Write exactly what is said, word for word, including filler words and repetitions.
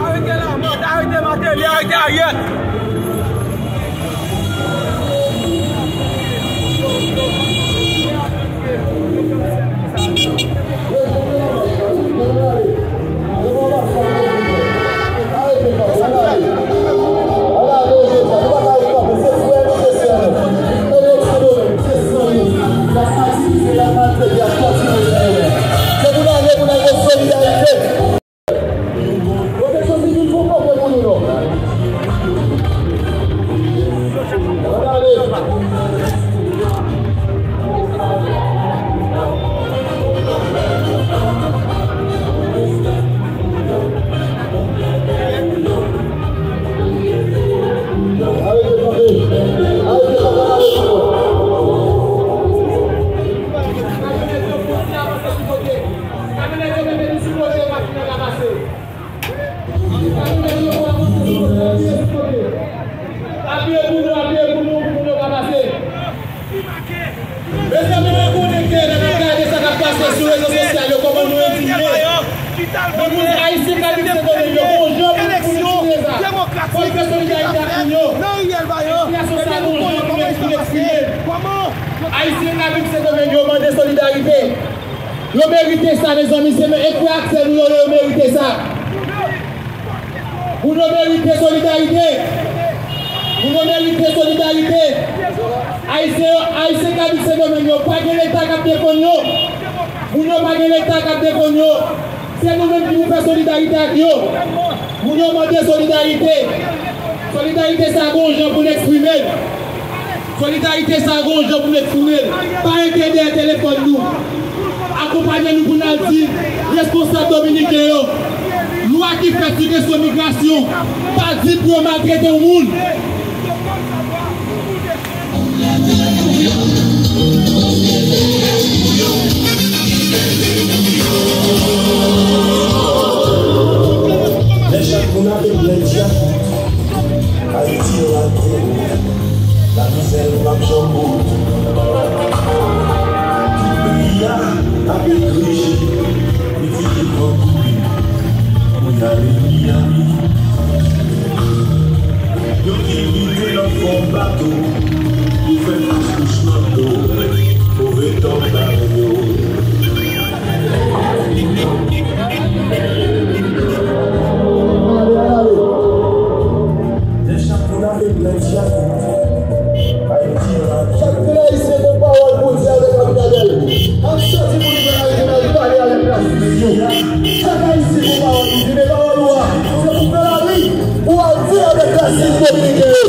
Arete Lamòt, arete Martelly, arete Ariel. Pwoteksyon sivil, fò kanpe pou nou non. Ann ale. Arete kanpe. Arete kanpe, ann ale pou nou. Kamyonèt yo mete nou sou kote, yo pa fin nan ka pase. Kamyonèt yo pou avanse sou kote, apiye sou kote. Apiye pou nou, apiye pou nou, pou moun yo ka pase. Mezanmi, mwen konnen ke lè n ap gade sa k ap pase sou rezo sosyal yo, kòman nou endinye. Men moun Ayisyen k abite Sendomeng yo, gon jan pou nou, pou nou tire sa. Fò n fè solidarite ak moun yo. Sitiyasyon sa gon jan pou nou, pou nou eksprime. Ayisyen k abite Sendomeng yo mande solidarite. Yo merite sa, mezanmi, se men ekwè ak sè nou yo, yo merite sa. Moun yo merite solidarite. Moun yo merite solidarite. Ayisyen yo, Ayisyen k abite Sendomeng yo, pa gen Leta k ap defann yo. Moun yo pa gen Leta k ap defann yo. Se nou menm ki pou fè solidarite ak yo. Moun yo mande solidarite. Solidarite sa gon jan pou n eksprime l. Solidarite sa gon jan pou n eksprime l. Pa enkyete dèyè telefòn nou. Akonpanye nou pou n al di responsab dominiken yo, lwa ki fèt sou kesyon migrasyon pa di pou yo maltrete yon moun. Lè chak moun ap plenn chak Ayiti yo ap di, lamizè nou p ap janm bout. Tout peyi a ap ekrije, pitit yo pran kouri pou y ale Miami. Yo ki rete nan fon bato pou fè fas kouch nan do, move tan bare yo. Lè chak moun ap plenn chak, Ayiti an ap... Chak grenn Ayisyen gon pawòl pou di avèk Abinader. Ap sòti pou li pran lari, pou l al pale avèk klas sivil yo. Chak Ayisyen gon pawòl pou di, men pawòl ou a, se pou pran lari, pou al di avèk klas sivil dominiken yo.